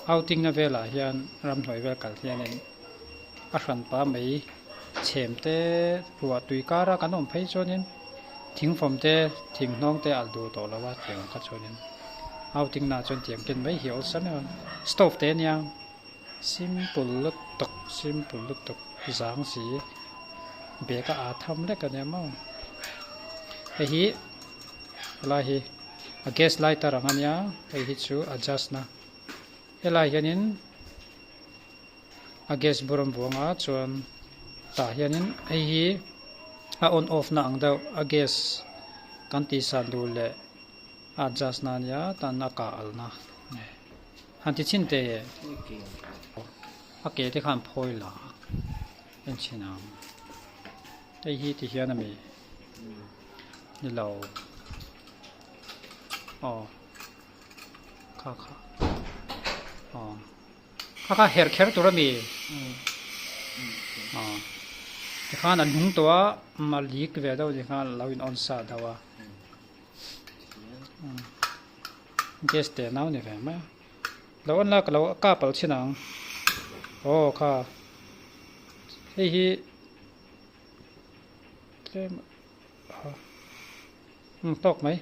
Outing na velah hian ramhnuai vel kal hianin a hran pa mai chhem te ruah tui kara kan awm phei chuanin thingfawm te thing hnawng te alh duh tawh lo a tiang kha chuanin outing naah chuan tiang ken mai hi a awlsam em a stove te ania simple lutuk simple lutuk zang si bag a ah tham lek ania maw hei hi helai hi a gas lighter ang ania hei hi chu adjust na helai hianin a gas bur an vuang a chuan tah hianin hei hi a on off na ang deuh a gas kan tih san duh leh a adjust na ania tan a kah alh na han ti chhin teh a ke te khan phawi la en chhin ang hei hi ti hian ami ni lo aw kha kha aw. Kha kha herh kher tur a mi aw tikhan an hnung tawh a a leak ve deuh tikhan a lo in on sa deuh a gas te nau ni ve mai a lo on la ka lo kap alh chin ang aw kha hei hi tlem a tawk mai.